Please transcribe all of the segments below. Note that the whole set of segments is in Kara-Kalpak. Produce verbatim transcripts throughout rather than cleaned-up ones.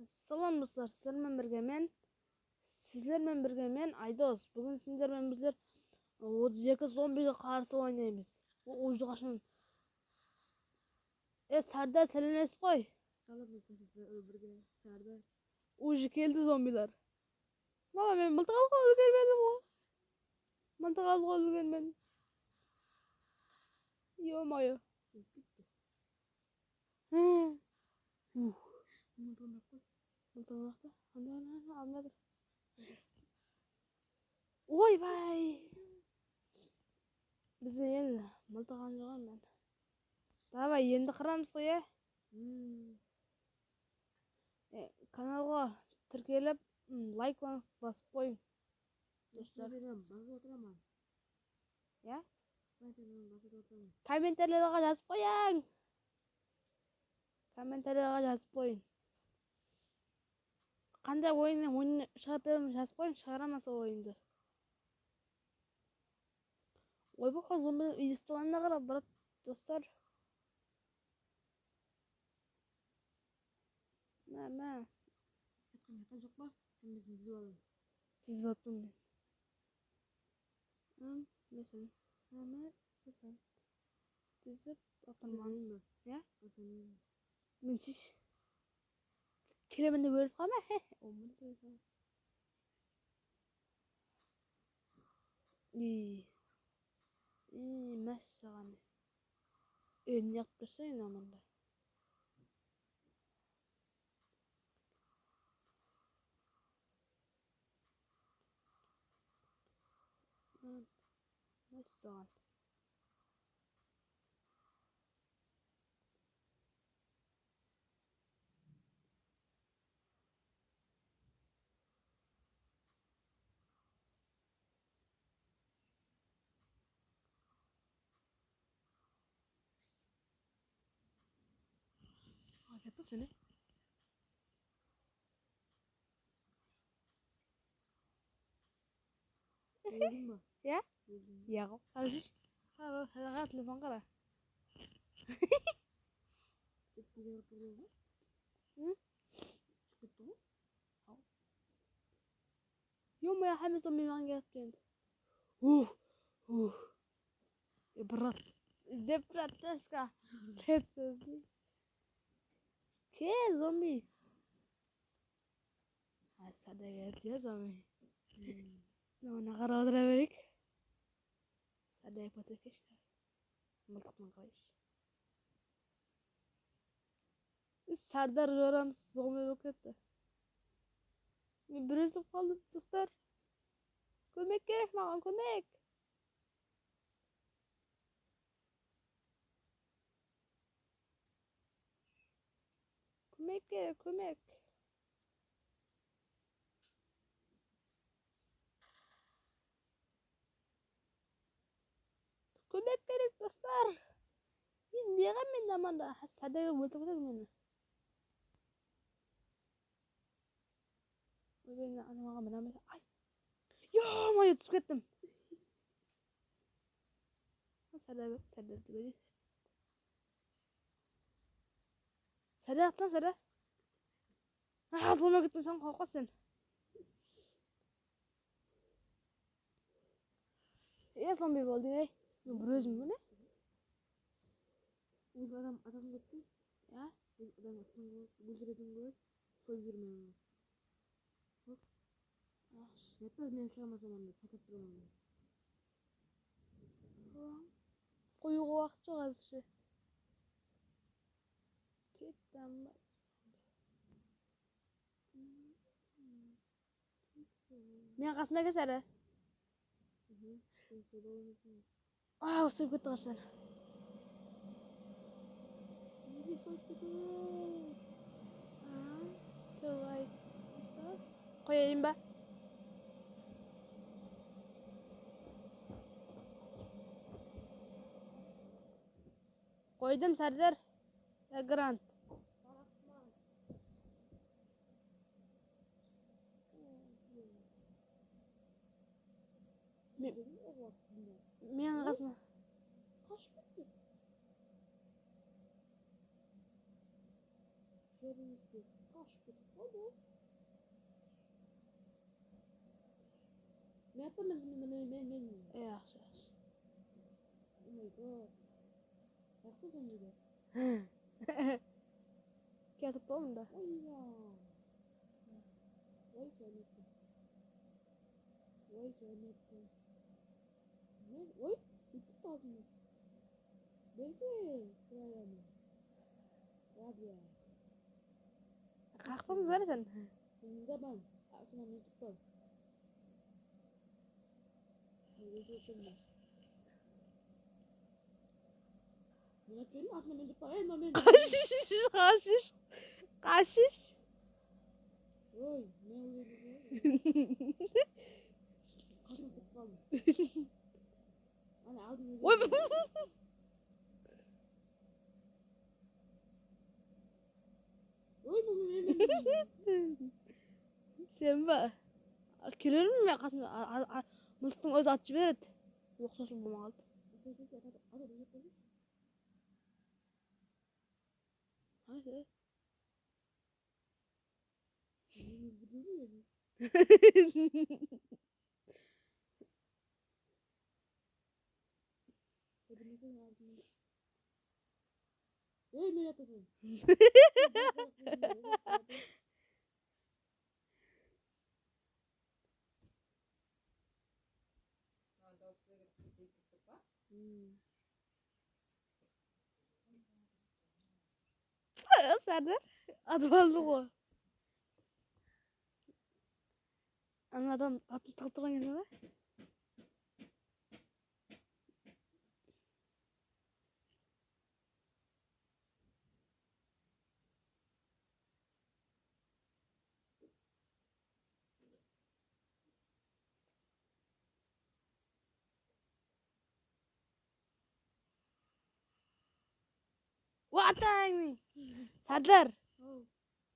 Salam, dostlar, sizler menen birge men, sizler menen birge men, Aydos. Búgin sizler menen bizler otız eki zombiga qarsı oynaymız. Bul ujı qashan. E, Sardar, sálemlesip qoy. Salam, dostlar, sizler menen birge Sardar. Ujı keldi zombilar. Mama, men mıltıq alıp úlgermedim ǵoy. Mıltıq alıp úlgermedim. Ё-моё. Hı. Uh. Mıltıǵın aqta. Anda, anda, anda, aldında tur. Oybay. Bizde endi mıltıq alıp júrgen men. Davay, endi qıramız ǵoy, ya? Hmm. E, kanalǵa tirkelip, m, layklańız, basıp qoyıń. Dostlar. Snayperden basıp otıraman. Ya? Snayperden basıp otıraman. Kommentariyada jazıp qoyıń. Kommentariyada jazıp qoyıń. Qanday oyın, oyın shıǵarıp beremiz, jazıp qoyıń, shıǵaraman sol oyındı. Oybay, zombi úyde turǵanına qara, brat, dostlar. Mine, mine. Aytqan aytqan joq pa? Hámmesin dizip alayın. Dizip atırman men. Hım, mine sen. Mine, mine, sen. Dizip atırman. Bilmeyim ben. Ya? Bilmeyim. Minsiz. Kelemen dep ólip qalma. He, he. Omır dep. Iy. Iy, mássaǵan. Endi yaqıp tursa endi amanda. Mássaǵan. Aa, kette seni. Gördün mü? Ya? Gördüm. Ya, házir. Ha, ha, ha, telefon qara. Hı? Çıqıp ketti ǵoy. Ё-моё, hámmesi mıyman kelip endi. Uh, uh. E, brat. Dep brat, teska. Dep sózdi. Ke, zombi. Ha, Sardar kelip ya, zombi. Hmm. Mına qarap otıra bereyik. Sardar, potırkesh. Mıltıqtan qarayınshı. Sardar joramız zombi bolıp ketti. Men bir ózim qaldım, dostlar. Kómek kerek maǵan, kómek. Kómek kerek, kómek. Kómek kerek, dostlar. Men neǵe men amanda? Ha, Sardar óltirip ketedi meni. Oy, men anamaǵa mına, mına. Ay. Yo-moyo, túsip kettim. Sardar, Sardar túgedi. Sardar, atsan, Sardar. Ah, zombi kettiń sen, qorqasın sen. E, zombi boldıń, ey. Men bir ózim, mine. Ózi adam, adam kettin. Ya? Ózi adam atsań ǵoy, óltiretuǵın ǵoy, soyıp jibermey. Hop. Yatpaz, men shıǵaman sonda, satıp turaman men. Qoyıwǵa waqıt joq házirshe. Ketti, amma. Men qasıma kel, Sardar. Aa, usı ketti qashan. Давай. Qoyayın ba? Qoydım, Sardar. Background. Men, men qasıma. Qashıp ketti. Qashıp ketip qaldı. Men aytaman, men, men, men, men. Yaqshı, yaqshı. Oh my God. Qayaqta sonda? Ketip qaldım da. Oy, ya. Oy, kómekte. Oy, kómekte. Ne? Oy, útip qaldım. Belki, qoyaman. Rabiya. Qaqtın zar sen. Mında ban. Asına mıntıq ban. Mında sesem ban. Mına kelin asına mıntıq ban. Ey, mına men. Qashısh, qashısh, qashısh. Oy, men óleyim. Qasına ketip qaldım. Ana, aldım. Oy. Sen be? Kelermen men qasına. A, a, a, mıltıqtıń ózi atıp jiberedi. Oqsasın bolmay qaldı. Qayda? Ey, men ataman. Sardar, atıp aldı ǵoy. Ana adam atın tıǵıp turǵan eken ǵoy. Watańnıń. Sardar.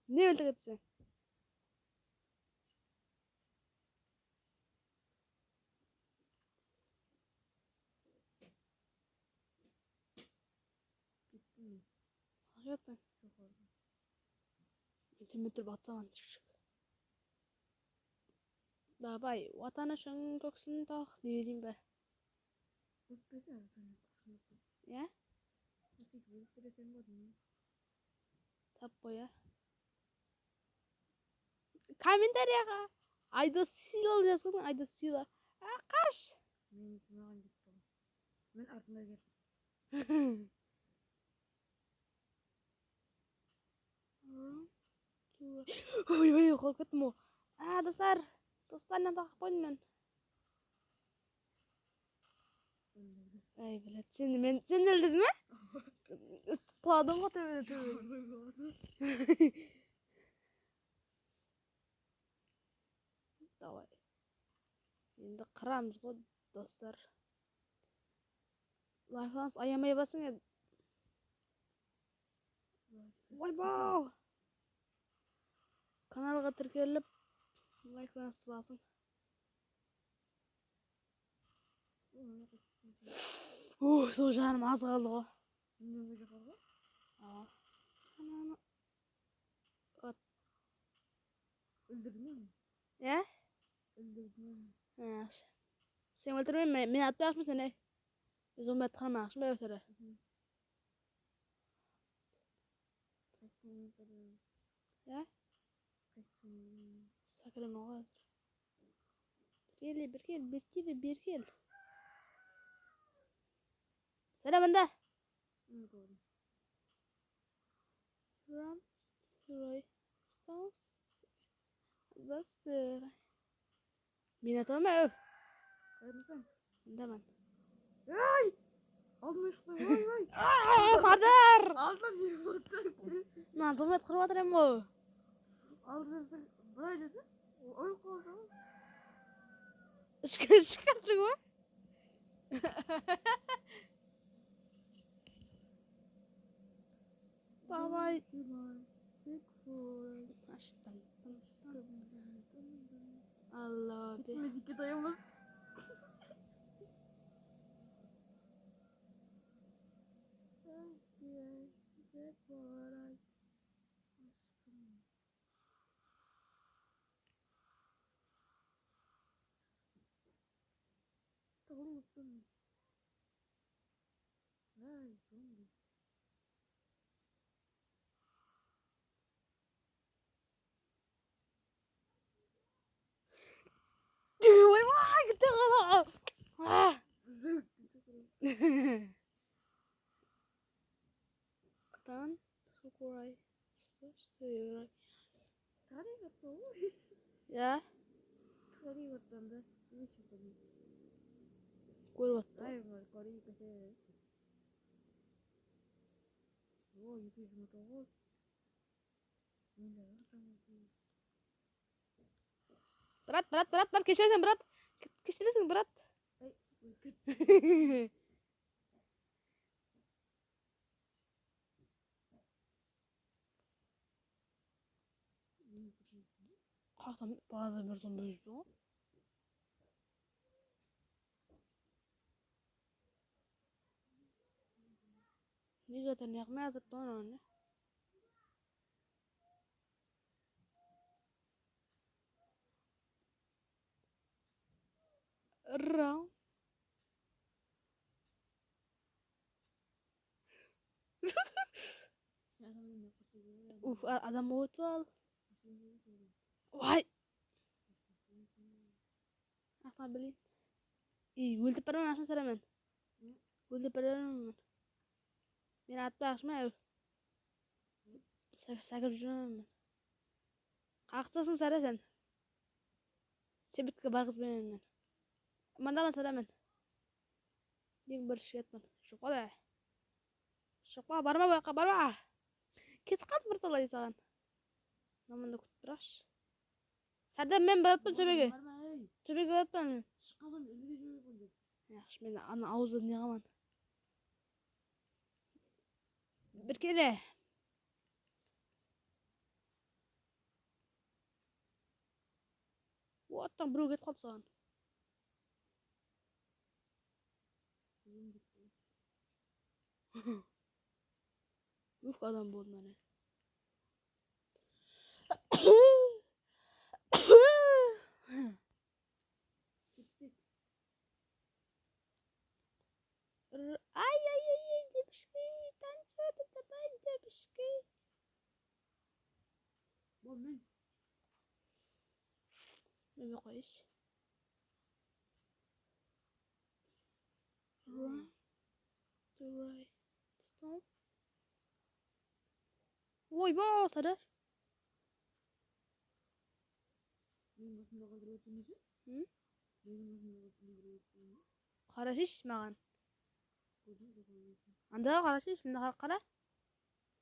Ne óltirip atırseń? Kettim. Joqpan. Joqarıda. Túnbe turıp atsaǵan túshik. Davay, Watan ushın kóksin taq, ne deyin be? Ótpeseń, Watan kóksin taq. Ya? Ótpeseń, ótpeseń, ótpeseń. Tap qoy, ya. Kommentariyaǵa Aydos Sila jazıń, Aydos Sila. A, qash! Men maǵan kettim. Men artımda kettim. Oy, oy, qorqıp kettim ǵoy. A, dostlar, dostlarına taqıp qoydım men. Ay, блядь, sen, men, sen óldirdiń be? Quladıń ǵoy tóbede, tóbede. Davay. Endi qıramız ǵoy, dostlar. Layıqlanıs ayamay basıń endi. Waybaw! Kanalǵa tirkelip, layıqlanıs basıń. Uh, sol janım az qaldı ǵoy. Awa. Ananı. Ot. Óldirdiń be? Ya? Óldirdiń be? Ya. Sen óltirme, men, men atpaqshıman seni, ey. Biz on bet qırmaqshı ma ótiri? Ya? Sakrama ǵoy házir. Kel, bir kel, bir kel, bir kel. Salam, anda. Run, Suray. Bastır. Men ataman, áw. Qayerdesań? Mındaman. Ey! Aldıma shıqtı, oy, oy. Aa, Sardar! Aldına beri battı. Mınan zımet qırıp atır em ǵoy. Aldına bir, bılay dese, oy, qaldı. Ishki, ishki atır ǵoy. Давай. Alla be. Muzika toyamız. Ay, zombi. Oy, vay, gitti qala. Ah. Qıtan, Sukuray. Sukuray. Tariyxatta ǵoy. Ya. Tariyxattan da. Kórip atırman. Ay, Koreya kese. O, eki júz jigirma toǵız. Brat, brat, brat, brat, keshiresiń, brat. Ke-, keshiresiń, brat. Ay, ótip. Qasam bazı bir zombi júrdi ǵoy. Nege tırnaqma atırıptı onı? Irraw. Uf, a-, adam bolıp al. Vay. Aqtan bileyim. Iy, óltip baraman, ashın saraman. Óltip baraman. Men atpa ashma. Sa-, sakırıp júremen men. Qaqsasın sara sen. Sebetke barǵızbayman men. Mandaman saraman. Eń bir shiyatpan. Shıqpa da. Shıqpa, barma bu jaqqa, barma. Ketip qaldı bir talay saǵan. Namanda kútip turaqshı. Sardar, men baratpan tóbege. Barma, ey. Tóbege baratpan men. Shıqqan soń ilge júrip. Yaqshı, men ana awızdı ne qılaman? Bir kere. Ottan birew ketip qaldı saǵan. Uf, adam boldı mine. Kettik. Ay, ay, ay, ay, девушки, танцуйте, давай, девушки. Bol, min. Mine qoyısh. Run to right. Stop. Oy, bo, Sardar. Meniń basımda qaldırıp atırmız ba? Hı? Meniń basımda qaldırıp atırmız ba? Qarasaysh maǵan. Kórdim, kórdim. Anda qarasaysh, mında qara, qara.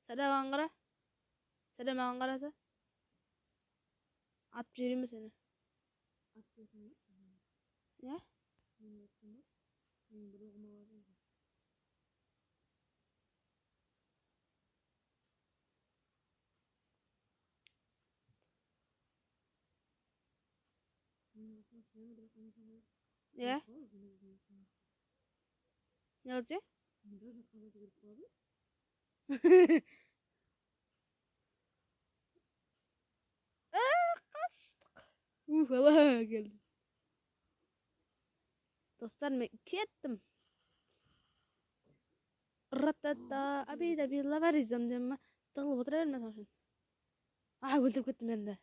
Sada maǵan qara. Sada maǵan qarasa. Atıp jibereyim be seni? Atıp jibersin be? Ya? Meniń atım bar. Meniń bir oǵıma bar edi. Ya. Ne olacak? Aa, qashtıq. Uf, ala keldim. Dostlar, men kettim. Ratata, abida, billabarizm deymen. Tıǵılıp otıra berme sonıń ushın. Ah, óltirip kettim endi.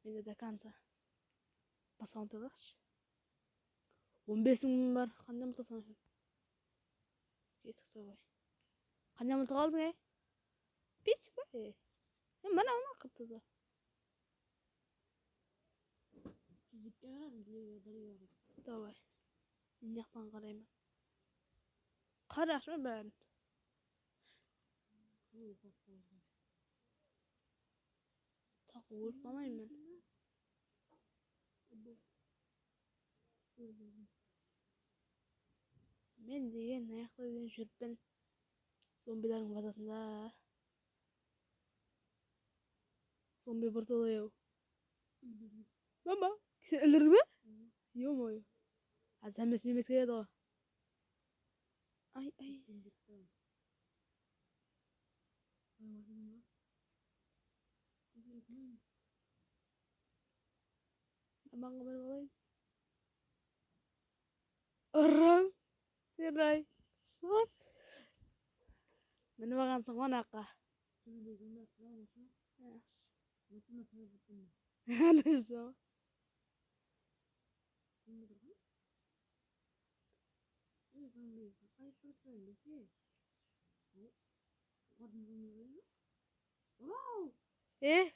Mende до конца. Basqan tırnaqshı. On bes mıń bar. Qanday mıltıq saǵan? Ketik, давай. Qanday mıltıq aldıń, ey? Pisik pa, ey? E, mana, mana qıptı da. Давай. Men jaqtan qarayman. Qarashı bárin. Taqı ólip qalmayın men. Men degen, ayaqta degen júrippen zombilardıń bazasında. Zombi bir talay-aw. Mama, sen ildirdiń be? Ё-моё. Házir hámmesi meme keledi ǵoy. Ay, ay. Amanǵa barıp alayın. Urrım. Seray. Hop. Minip alǵansıń ǵo anaqqa. Anasın. E?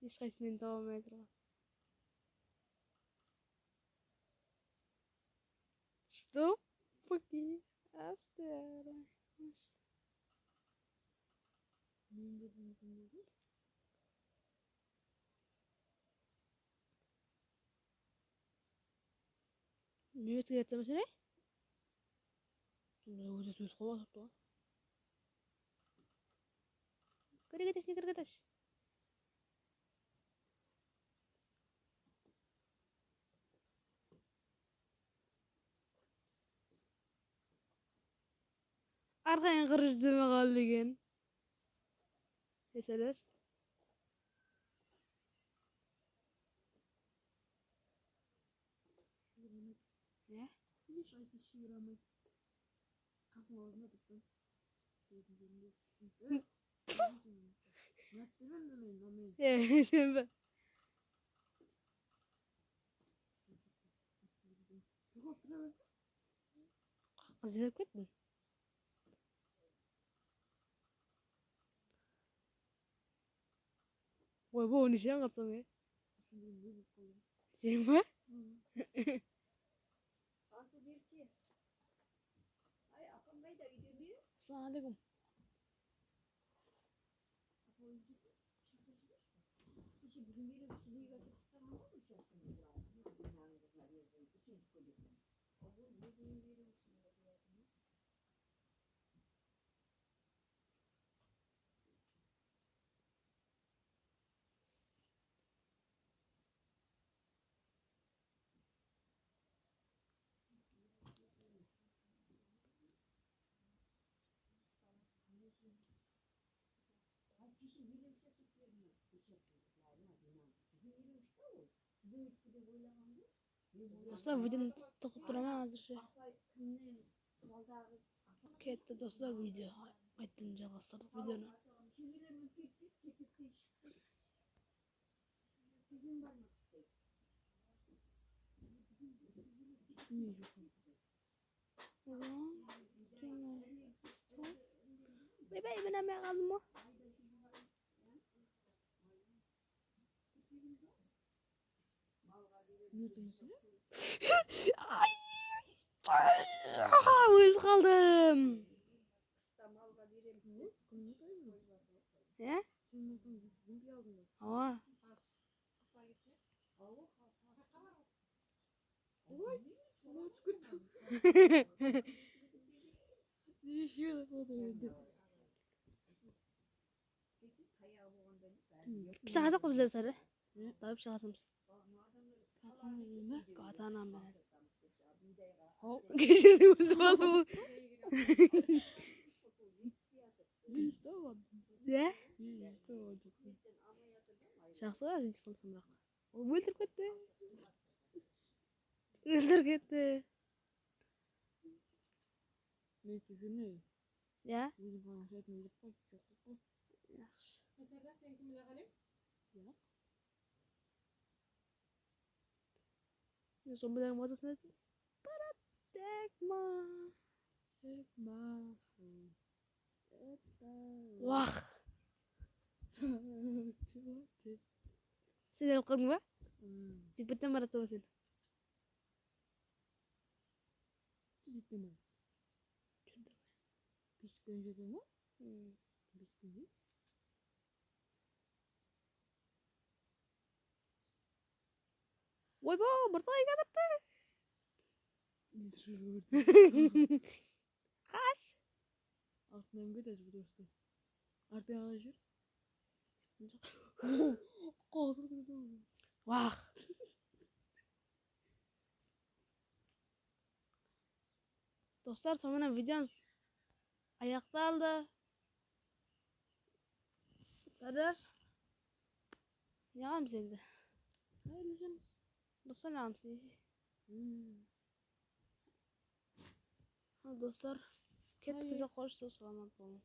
Hesh qaysı meni taba almay atırǵan. Что? Погоди. Astara. Men ótip ketsem shine? Ózi sóz qılıp atırıptı ǵoy. Kir ketish, kir ketish. Arqayın qırıp izleme qal degen. Eseler. Ne? Hesh qaysı shıǵıra almaydı. Qasıń aldına turıptı. Mınattırman da men, men. E, sen be? Qızarıp kettim. Oy, bu neshe ańlatsań, e? Sen be? Assalawma aleykum. Dostlar, videonı toqtatıp turaman házirshe. Ketti, dostlar, video. Qaytadan jalǵastırdıq videonı. Oybay, men almay qaldım ǵo. Ay! Ólip qaldım. Ya? Awa. Oy, mına túsip kettim. Neshe boldı endi. Pisa qasaq bizler sarı. Dawıp shıǵasımız. Katana menen. Keshirdim, ózi boldı bul. Jaqsı ǵoy, óltirip ketti. Óltirip ketti. Neytip júrme. Ya. Óziń qana shaytın bilip qoy, joq dep qoy. Yaqshı. Serdar, sen kim bilen qalay? Ya. Men sonı bilen motosın ayttım. Brat, tek ma. Tek ma. Wah. Sen alıp qaldıń ba? Jigitpeten baratsań ba sen? Jigitpenen. Besikken júrgen ba? Besikken. Oyba, bir talay kelipti. Qash. Artınan ket, ázir bir dostı. Artınan qalay júr? Qozıp ketedi. Wah. Dostlar, sonı menen videomız ayaqtaldı. Sardar, ne qılamız endi? Hayırlı jumıs. Baslanamız. Hmm. Al, dostlar, kettik, Kúze xoshsa, salamat bolıń.